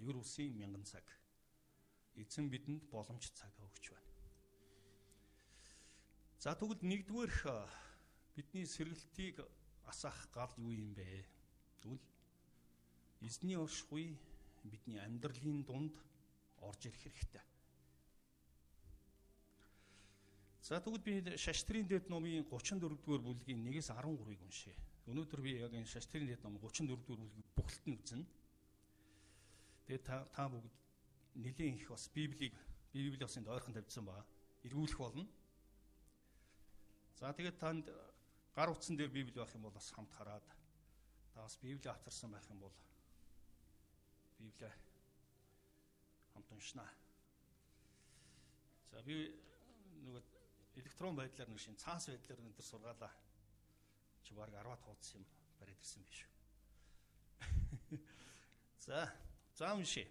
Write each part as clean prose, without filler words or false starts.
Ер үсийн мянган цаг. Эзэн бидэнд боломж цаг өгч байна. За тэгвэл нэгдүгээрх бидний сэргэлтийг асаах гал юу юм бэ? Тэгвэл эзний оршихуй бидний амьдралын дунд орж ирэх хэрэгтэй. За тэгвэл би Шаштрын дэд номын 34-р бүлгийн 1-ээс 13-ыг уншъя. Өнөөдөр би яг энэ Шаштрын дэд номын 34-р бүлгийг бүхэлд нь үзнэ. Тэгээд та бүгд нэлээд их бас Библийг Библи бас энд ойрхон тавьсан байгаа. Эргүүлэх болно. За тэгээд танд гар утсан дээр Библи байх юм бол бас хамт хараад та бас Библи авчирсан байх юм бол Библийг хамт уншина. За би нөгөө электрон байдлаар нэг шин цаас байдлаар өндөр сургаалаа. Чи баг 10-аад хуудас юм бариад ирсэн биш үү? За уншия.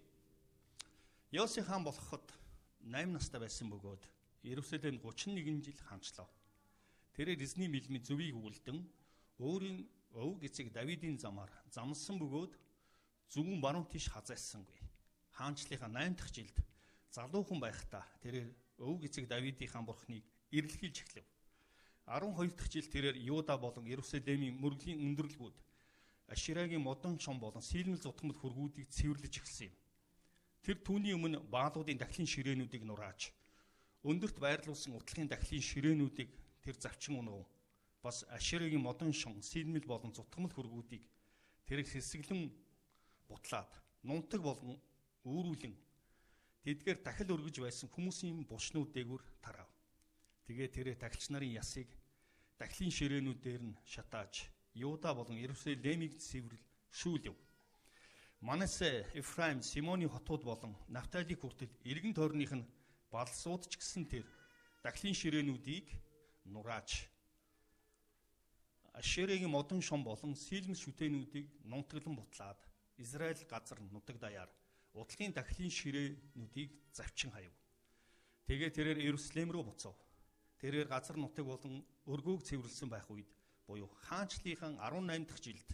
Йоси хаан болоход 8 настай байсан бөгөөд Иерусалимд 31 жил хаанчлав. Тэрээр эзний мэлмийн зөвийг үлдэн өөрийн овг эцэг Давидын замаар замлсан бөгөөд зүгэн баруун тийш хазайлсангүй. Хаанчлалынхаа 8 дахь жилд залуухан байхдаа тэрээр өвөг эцэг Давидынхаа бурхныг эрэлхийлж эхлэв. 12 дахь жил тэрээр Юда болон Иерусалимийн мөргөлийн өндөрлгүүд, Аширагийн модон чон болон сэлмэл зутгамл хөргүүдийг цэвэрлэж эхэлсэн юм. Тэр түүний өмнө баалуудын дахлын ширээнүүдийг нурааж, өндөрт байрлуулсан утлахын дахлын ширээнүүдийг тэр завчин унав. Бас Аширагийн модон шон, сэлмэл болон зутгамл хөргүүдийг тэр хэсэглэн бутлаад, нунтаг болон үүрүүлэн тэдгээр дахил өргөж байсан хүмүүсийн булшнууд дээгүүр тарав. Тэгээ тэрэ тахилч нарын ясыг дахлын ширээнүүдээр нь шатааж, Юда болон Иерусалимыг цэвэрлшүүлв. Манасе, Ефраим, Симоны хотууд болон Нафталийг хүртэл эргэн тойрных нь балсууд ч гэсэн тэр дахлын ширээнүүдийг нурааж, Ашерегийн модон шон болон сэлмэл шүтээнүүдийг нунтаглан бутлаад Израиль газар нутаг даяар удлын дахлын ширээнүүдийг завчин хаяв. Тэгээ тэрээр Иерусалим руу буцав. Тэрээр газар нутаг болон өргөөг цэвэрлсэн байх үед буюу хаанчлалынхаа 18 дахь жилд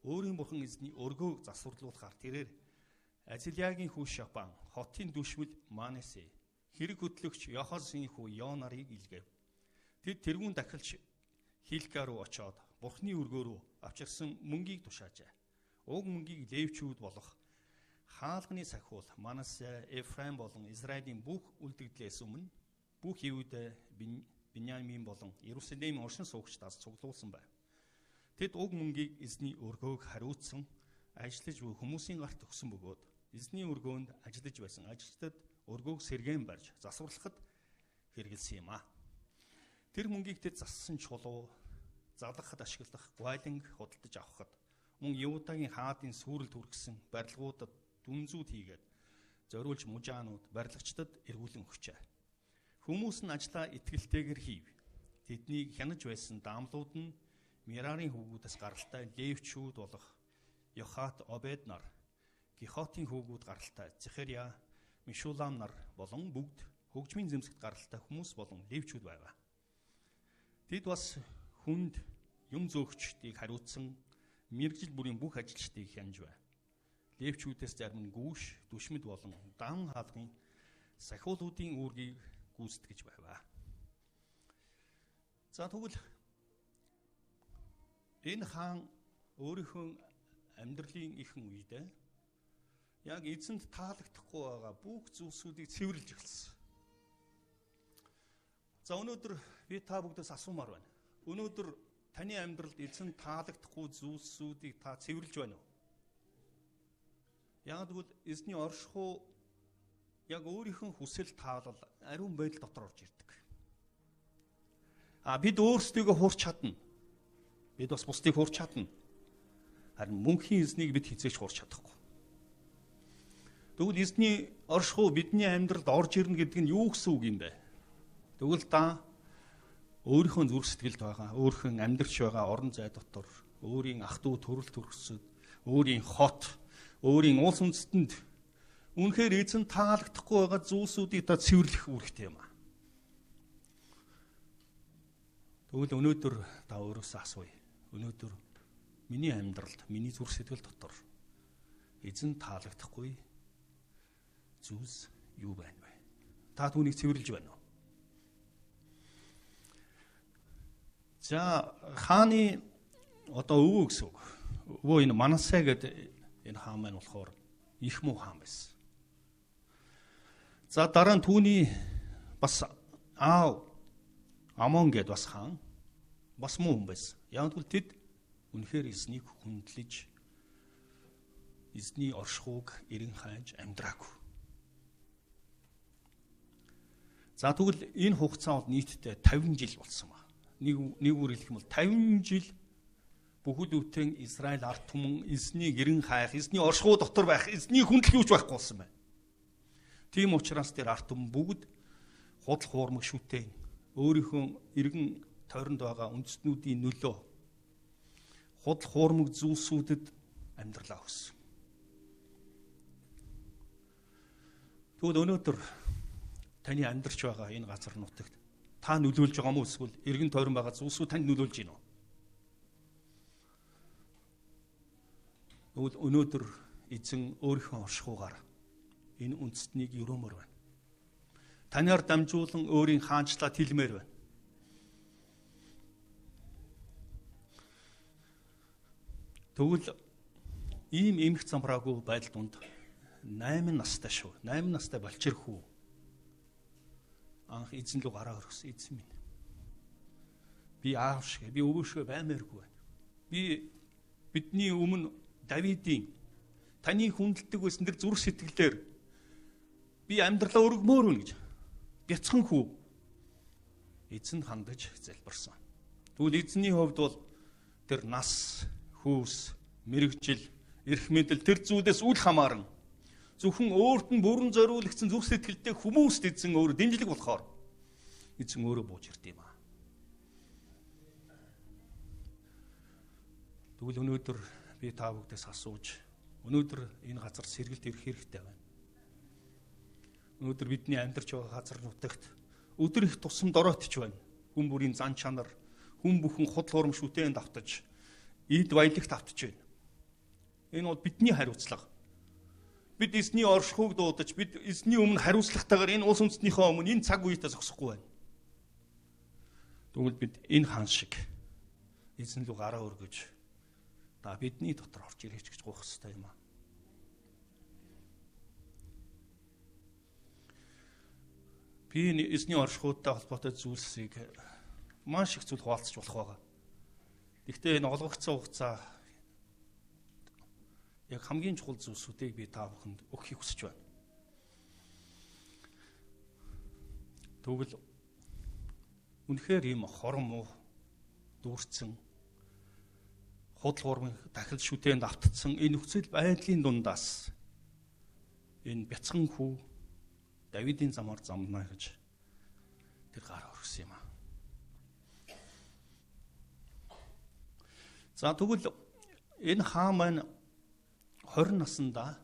өөрийн бурхан эзний өргөөг засварлуулахаар тэрээр Азилиагийн хүү Шапан, хотын дүшмэл Манесе, хэрэг хөдлөгч Йохасын хүү Йо нарыг илгээв. Тэд тэргүүн дахилч Хилка руу очоод бурхны өргөө рүү авчирсан мөнгийг тушаажээ. Уг мөнгийг левчүүд болох хаалганы сахиул Манасе, Ефраим болон Израилийн бүх үлдэгдлээс өмнө бүх Иудэ, Биньямин болон Иерусалимийн оршин суугчдаас цуглуулсан байв. Тэд уг мөнгийг эзний өргөөг хариуцсан ажиллаж буй хүмүүсийн гарт өгсөн бөгөөд эзний өргөөнд ажиллаж байсан ажилчдад өргөөг сэргээн барьж засварлахад хэрэгэлсэн юм а. Тэр мөнгийг тэд зассан чулуу залгахад ашиглах гуайланг худалдаж авахад мөн Юдагийн хаадын сүрэлд хүргэсэн барилгуудад дүнзүүд хийгээд зориулж мужаанууд барилгачдад эргүүлэн өгчээ. Хүмүүс нь ажлаа итгэлтэйгээр хийв. Тэднийг хянаж байсан даамлууд нь Мирарын хүүгүүдээс гаралтай левчүүд болох Йохат Обед нар, Гихотын хүүгүүд гаралтай Зехарья, Мишулам нар болон бүгд хөгжмийн зэмсэгт гаралтай хүмүүс болон левчүүд байв. Тэд бас хүнд юм зөөгчдийг хариуцсан мэргэжил бүрийн бүх ажилчдыг хянаж байв. Левчүүдээс зарим нь гүүш, дүшмэд болон дан хаалгын сахиулуудын үүргийг гүйцэтгэж байв. За тэгвэл энэ хаан өөрийнхөө амьдралын ихэнх үед яг эзэнд таалагдахгүй байгаа бүх зүйлсүүдийг цэвэрлж эхэлсэн. За өнөөдөр би та бүгдээс асуумаар байна. Өнөөдөр таны амьдралд эзэнд таалагдахгүй зүйлсүүдийг та цэвэрлж байна уу? Яг тэгвэл эзний оршихуй яг өөрийнхөө хүсэл таалал ариун байдал дотор орж ирдэг. А бид өөрсдийгөө хуурч чадна. Бид бас бусдыг хуурч чадна. Харин мөнхийн эзнийг бид хизээч хуурч чадахгүй. Тэгвэл эзний оршихуй бидний амьдралд орж ирнэ гэдэг нь юу гэсэн үг юм бэ? Тэгвэл та өөрийнхөө зүрх сэтгэлд байгаа, өөрийнхөө амьдрч байгаа орон зай дотор, өөрийн ах トゥ төрөл төрөсөд, өөрийн хот, өөрийн улс үндэстэнд үнэхээр эзэн таалагдахгүй байгаа зүйлсүүдийг та цэвэрлэх үүрэгтэй юм аа. Тэгвэл өнөөдөр та өөрөөсөө асууя. Өнөөдөр миний амьдралд, миний зүрх сэтгэл дотор эзэн таалагдахгүй зүйлс юу байна вэ? Та түүнийг цэвэрлж байна уу? За хааны одоо өвөө гэсэн үг. Өвөө энэ Манасе гэдэг энэ хаан маань болохоор их муу хаан байсан. За дараа нь түүний бас аав Амон гэд бас хаан бас муу хүн байсан. Яг гэвэл тэд үнэхээр эзнийг хүндлэж эзний оршихуйг эрен хайж амьдраагүй. За тэгвэл энэ хугацаа бол нийтдээ 50 жил болсон ба. Нэг үр хэлэх юм бол 50 жил бүхэл бүтэн Израиль ард түмэн эзнийг эрен хайх, эзний оршихуй дотор байх, эзний хүндлэх юуч байхгүй болсон байна. Тийм учраас тэр ард түмэн бүгд худал хуурмаг шүтэн өөрийнхөө эргэн тойронд байгаа үндэстнүүдийн нөлөө худал хуурмаг зүйлсүүдэд амьдралаа өгсөн. Тэгвэл өнөөдөр таны амьдарч байгаа энэ газар нутагт та нөлөөлж байгаа мó эсвэл эргэн тойрон байгаа зүйлсүүд танд нөлөөлж байна уу? Тэгвэл өнөөдөр эзэн өөрийнхөө оршихуйгаар энэ үндэстнийг өрөөмөр байна. Танаар дамжуулан өөрийн хаанчлаа тэлмээр байна. Тэгвэл ийм эмх замраагүй байдал донд 8 настай шүү. 8 настай балчир хүү. Анх эзэн лүү гараа өргөсөн. Эзэн минь. Би аав шиг, би өвөө шиг баймааргүй байна. Би бидний өмнө Давидын таны хүндэлдэг байсан тэр зүрх сэтгэлээр би амьдралаа өргөмөр байна гэж бяцхан хүү эзэнд хандаж залбирсан. Тэгвэл эзний хувьд бол тэр нас, хүйс, мэргэжил, эрх мэдэл тэр зүйлээс үл хамааран зөвхөн өөрт нь бүрэн зориулагдсан зүрх сэтгэлтэй хүмүүст эзэн өөрөө дэмжлэг болохоор эзэн өөрөө бууж ирд юм аа. Тэгвэл өнөөдөр би та бүгдээс асууж өнөөдөр энэ газар сэргэлт ирэх хэрэгтэй байна. Өнөөдөр бидний амьдарч байгаа газар нутагт өдөр их тусам дороотч байна. Хүн бүрийн зан чанар, хүн бүхэн худал хурам шүтээнд автаж, эд баялагт автаж байна. Энэ бол бидний хариуцлага. Бид эзний оршихуйг дуудаж, бид эзний өмнө хариуцлагатайгаар энэ улс үндэстнийхээ өмнө энэ цаг үетэй зогсохгүй байна. Тэгвэл бид энэ хаан шиг эзэн лүү гараа өргөж та бидний дотор орж ирээч гэж гуйх хэрэгтэй юм аа. Би энэ эзний оршихуйтай холбоотой зүйлсийг маш их зүйл хуваалцаж болох байгаа. Гэхдээ энэ олгогдсон хугацаа яг хамгийн чухал зүйлсүүдийг би та бүхэнд өгөхийг хүсэж байна. Тэгвэл үнэхээр ийм хорон муу дүүрсэн худал хуурмын дахил шүтээнд автцсан энэ нөхцөл байдлын дундаас энэ бяцхан хүү Давидын замаар замнаа гэж тэр гар өргөсөн юм аа. За тэгвэл энэ хаан маань 20 наснда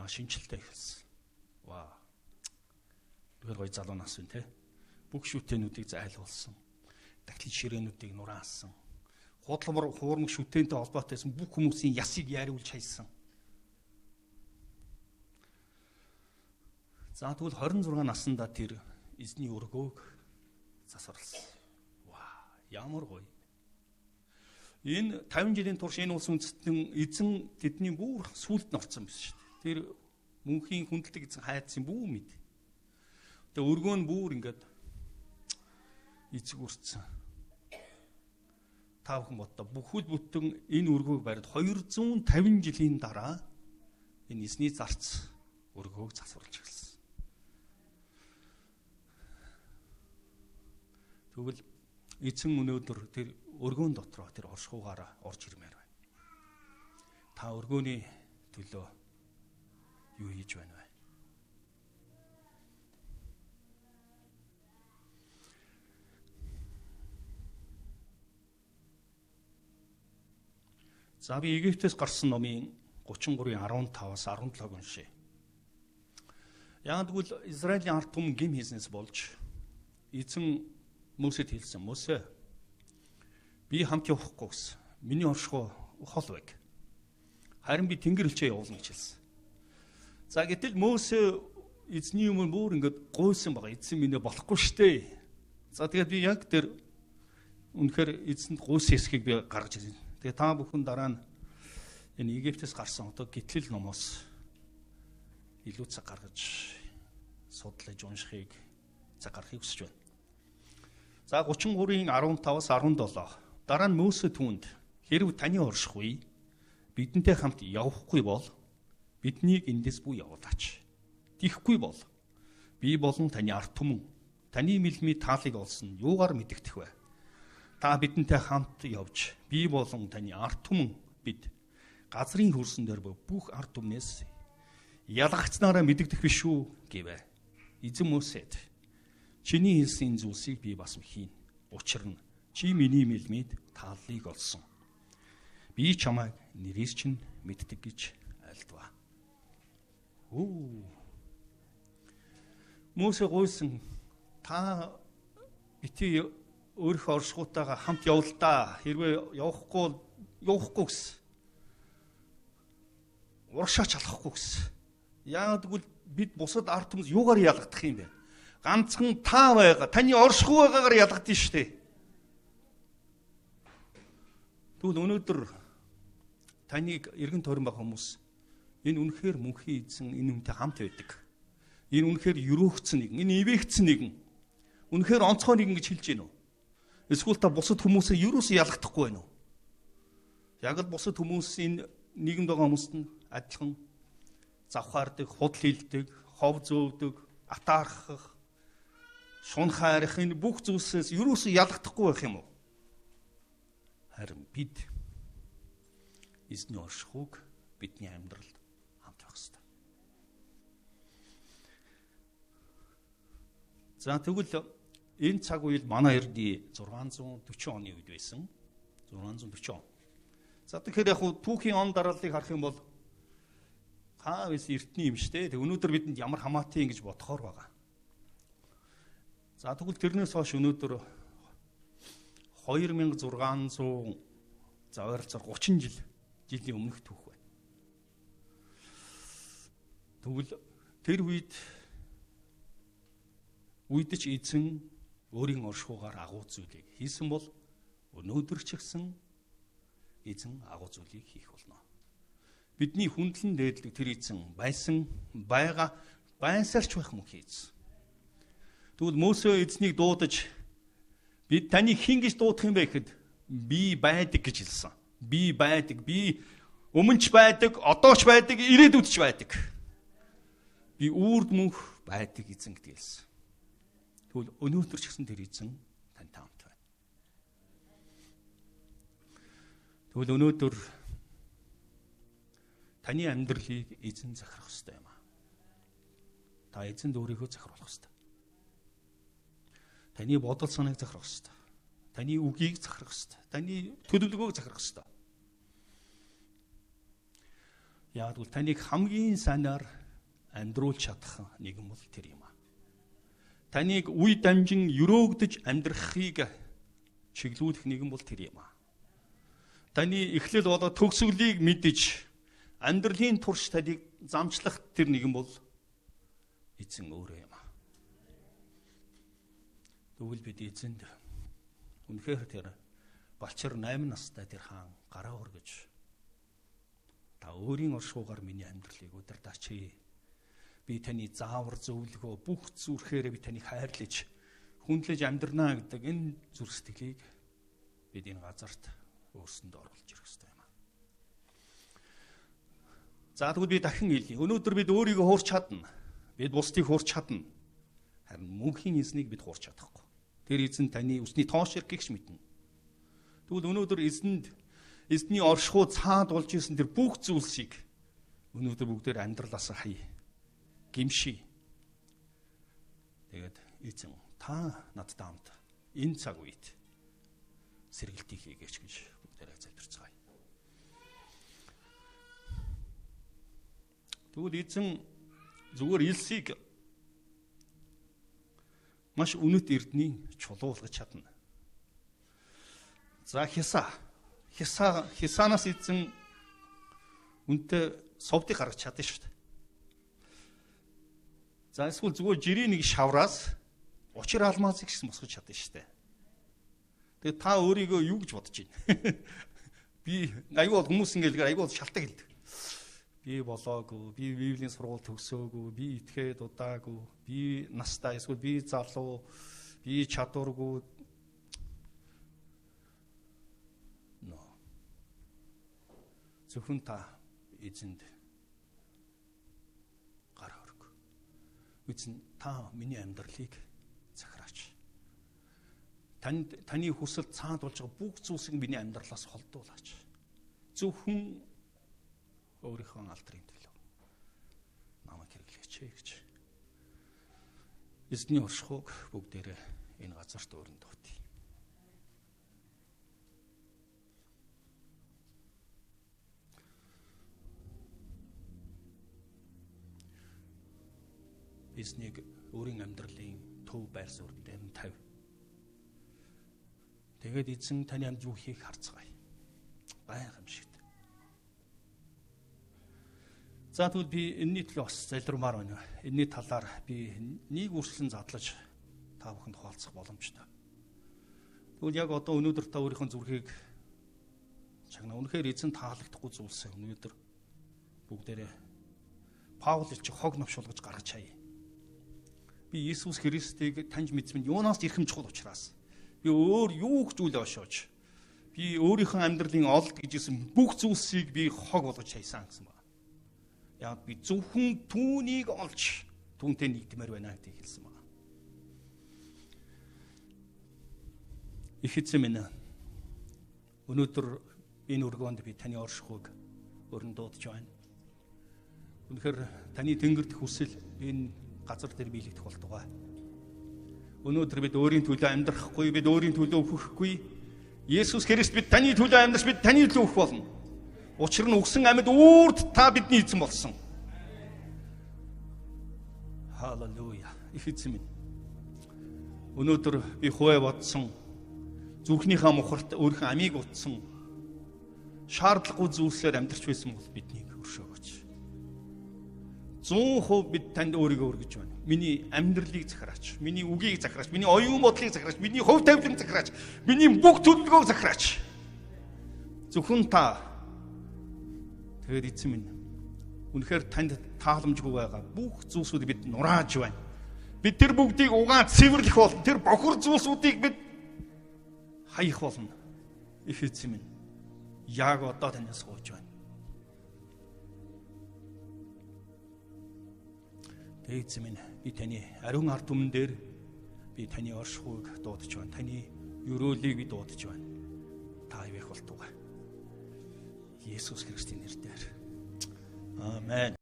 шинжилтэй эхэлсэн. Вау. Тэгэхээр гоё залуу нас байна те. Бүх шүтээнүүдийг зайлуулсан. Дахлын ширээнүүдийг нураасан. Худал хуурмаг шүтээнтэй холбоотойсэн бүх хүмүүсийн ясыг яриулж хайсан. За тэгвэл 26 наснда тэр эзний өргөөг засварласан. Вау, ямар гоё. Энэ 50 жилийн турш энэ улс үндэстэн эзэн тэдний бүр сүулт нь орсон байсан шүү дээ. Тэр мөнхийн хүндэлдэг эзэн хайцсан бүү мэд. Тэгээ өргөө нь бүр ингээд эцэг үрцэн. Та бүхэн боддоо бүхэл бүтэн энэ өргөөг бариад 250 жилийн дараа энэ эзний зарц өргөөг засварлаж эхэлсэн. Тэгвэл эзэн өнөөдөр тэр өргөөн дотроо тэр оршихугаараа орж ирмээр байна. Та өргөөний төлөө юу хийж байна вэ? За би Египтээс гарсан номын 33-ийн 15-аас 17-г уншъя. Яг тэгвэл Израилийн ард түмэн гим хийснээс болж эзэн Мөсөд хэлсэн. Мөсө, би хамт явахгүй гэсэн. Миний оршихуй хол байг. Харин би тэнгэр элчээ явуулна гэж хэлсэн. За гэтэл Мөсө эзний өмнө бүр ингээд гуйсан байгаа. Эзэн минь болохгүй штэ. За тэгээд би яг тэр үнэхээр эзэнд гуйсан хэсгийг би гаргаж ирнэ. Тэгээд та бүхэн дараа нь энэ Египтээс гарсан одоо гитлэл номоос илүү цаг гаргаж судлаж уншихыг цаг гаргахыг хүсэж байна. За 33-ийн 15-аас 17. Дараа нь Мөсө түүнд хэрв таны оршихгүй бидэнтэй хамт явахгүй бол биднийг эндээс бүү явуулаач. Тийхгүй бол би болон таны ард түмэн таны мэлмий таалыг олсон юугаар мэдэгдэх вэ? Та бидэнтэй хамт явж би болон таны ард түмэн бид газрын хөрсөн дээр бүх ард түмнээс ялгагцнаараа мэдэгдэх биш үү гэвэ. Эзэн Мөсед чиний хэлсэн зүйлсийг би бас хийн. Учир нь чи миний мэлмид тааллыг олсон. Би чамайг нэрээс чинь мэддэг гэж альдваа. Мөсө гуйсан та бити өөрийнхөө оршихуйтайгаа хамт явал та. Хэрвээ явахгүй гэсэн. Урагшаа чалахгүй гэсэн. Яагаад гэвэл бид бусад ард түмс юугаар ялгадах юм бэ? Ганцхан та байгаа. Таны оршихуй байгаагаар ялгадсан шүү дээ. Тэгвэл өнөөдөр таныг эргэн тойрон байгаа хүмүүс энэ үнэхээр мөнхийн эзэн энэ хүнтэй хамт байдаг. Энэ үнэхээр өрөөгдсөн нэгэн, энэ ивээгдсэн нэгэн. Үнэхээр онцгой нэгэн гэж хэлж гин үү? Эсвэл та бусад хүмүүсээ юусоо ялгахдахгүй байна уу? Яг л бусад хүмүүс энэ нийгэмд байгаа хүмүүст нь адилхан завхаардаг, худал хилдэг, хов зөөвдөг, атаархах, шунхаарах энэ бүх зүйлсээс юусоо ялгахдахгүй байх юм уу? Харин бид эзний оршихуйг бидний амьдралд хамт байх ёстой. За тэгвэл энэ цаг үед манай эрдий 640 оны үед байсан. 640 он. За тэгэхээр яг түүхийн он дарааллыг харах юм бол хаавс эртний юм штэ. Тэг өнөөдөр бидэнд ямар хамаатай юм гэж бодохоор байгаа. За тэгвэл тэрнээс хойш өнөөдөр 2600 за ойролцоогоор 30 жилийн өмнөх түүх байна. Тэгвэл тэр үед ч эзэн өөрийн оршихуйгаар агуу зүйлийг хийсэн бол өнөөдөр ч гэсэн эзэн агуу зүйлийг хийх болно. Бидний хүндлэн дээдлэг тэр эзэн байсан, байгаа, байсарч байх мөнхийн эзэн. Тэгвэл Мөсө эзнийг дуудаж бид таныг хэн гэж дуудах юм бэ гэхэд би байдаг гэж хэлсэн. Би байдаг, би өмнө ч байдаг, одоо ч байдаг, ирээдүйд ч байдаг. Би үрд мөнх байдаг эзэн гэдгийг хэлсэн. Тэгвэл өнөөдөр ч гэсэн тэр эзэн тантай хамт байна. Тэгвэл өнөөдөр таны амьдралыг эзэн захирах ёстой юм аа. Та эзэнд өөрийгөө захируулах ёстой. Таны бодол санааг захирах ёстой. Таны үгийг захирах ёстой. Таны төлөвлөгөөг захирах ёстой. Яг гэвэл таныг хамгийн сайнаар амьдруулж чадах нэгэн бол тэр юм аа. Таныг үе дамжин өрөөгдөж амьдрахыг чиглүүлэх нэгэн бол тэр юм аа. Таны эхлэл болоо төгсгөлийг мэдэж амьдралын турш таныг замчлах тэр нэгэн бол эзэн өөрөө юм аа. Тэгвэл бид эзэнд үнэхээр тэр балчир 8 настай тэр хаан гараа өргөж та өөрийн оршихуйгаар миний амьдралыг удирдаач. Би таны заавар зөвлөгөө бүх зүрхээрээ би таныг хайрлаж хүндлэж амьдрнаа гэдэг энэ зүрх сэтгэлийг бид энэ газарт өөрсөндөө оруулж ирэх ёстой юм аа. За тэгвэл би дахин хэлье. Өнөөдөр бид өөрийгөө хуурч чадна. Бид бусдыг хуурч чадна. Харин мөнхийн эзнийг бид хуурч чадахгүй. Тэр эзэн таны үсний тоош эрхийг ч мэднэ. Тэгвэл өнөөдөр эзэнд эзний оршихуй цаад болж исэн тэр бүх зүйлсийг өнөөдөр бүгдээр амьдралаасаа хаяа. Гимши. Тэгээд эзэн та надтай хамт энэ цаг үед сэргэлтийг хийгээч гэж бүгдээрээ залбирцгаая. Тэгвэл эзэн зүгээр элсийг маш үнэт эрдний чулуулгаж чадна. За хисанаас эзэн үнэтэй совдыг гаргаж чадна шүү дээ. За эсвэл зүгээр жирийн нэг шавраас учир алмазыг гэсэн босгож чадна шүү дээ. Тэгээ та өөрийгөө юу гэж бодож байна? Би аюу бол хүмүүс ингээл аюу бол шалтгаан хэлдэг. Би болоогүй, би Библийн сургууль төгсөөгүй, би итгээд удаагүй, би настай эсвэл би залуу, би чадваргүй. Но. Зөвхөн та эзэнд гар өрг. Эзэн та миний амьдралыг захираач. Танд таны хүсэл цаанд болж байгаа бүх зүйлсийг миний амьдралаас холдуулаач. Зөвхөн өөрийнхөө алдрын төлөө намайг хэрэглээч гэж. Эзний оршихуйг бүгдээрээ энэ газарт өрн дутъя. Эзнийг өөрийн амьдралын төв байр суурь дээр нь тавь. Тэгээд эзэн таны амьд юу хийх харцгаая. Гайхамшигт. За тэгвэл би энэний төлөө бас залбирмаар байна. Энэний талаар би нэг үрслэн задлаж та бүхэнд хуваалцах боломжтой. Тэгвэл яг одоо өнөөдөр та өөрийнхөө зүрхийг чагна. Үнэхээр эзэн таалагдахгүй зүйлсээ өнөөдөр бүгдээрээ Паул элч хог навшуулгаж гаргаж хаяа. Би Иесус Христийг таньж мэдсэн нь юунаас ч эрхэм чухал учраас би өөр юу ч үйл ошооч би өөрийнхөө амьдралын олд гэж исэн бүх зүйлсийг би хог болгож хайсан гэсэн байна. Яг би зөвхөн түүнийг олж түүнтэй нэгдмээр байна гэдгийг хэлсэн байна. Их эзэн минь, өнөөдөр энэ өргөөнд би таны оршихуйг өрн дуудаж байна. Үнэхээр таны тэнгэр дэх хүсэл энэ газар дээр биелэгдэх болтугай. Өнөөдөр бид өөрийн төлөө амьдрахгүй, бид өөрийн төлөө үхэхгүй. Есүс Христ бид таны төлөө амьдрах, бид таны төлөө үхэх болно. Учир нь үхсэн амьд үрд та бидний эзэн болсон. Халелуя. Их эзэн минь. Өнөөдөр би хувиа бодсон, зүрхнийхээ мухарт өөрийнхөө амийг утсан, шаардлагагүй зүйлсээр амьдарч байсан бол биднийг өршөөгөөч. 100% бид танд өөрийгөө өргөж байна. Миний амьдралыг захираач, миний үгийг захираач, миний оюун бодлыг захираач, миний хувь тавилан захираач, миний бүх төлөвлөгөөг захираач. Зөвхөн та. Тэгээд эзэн минь, үнэхээр танд тааламжгүй байгаа бүх зүйлсүүдийг бид нурааж байна. Бид тэр бүгдийг угаан цэвэрлэх болно. Тэр бохор зүйлсүүдийг бид хаях болно. Их эзэн минь, яг одоо танаас гуйж байна. Эзэн минь, би таны ариун ард түмэн дээр би таны оршихуйг дуудаж байна. Таны өрөөлийг би дуудаж байна. Та ивэх болтугай. Есүс Христийн нэрээр. Амен.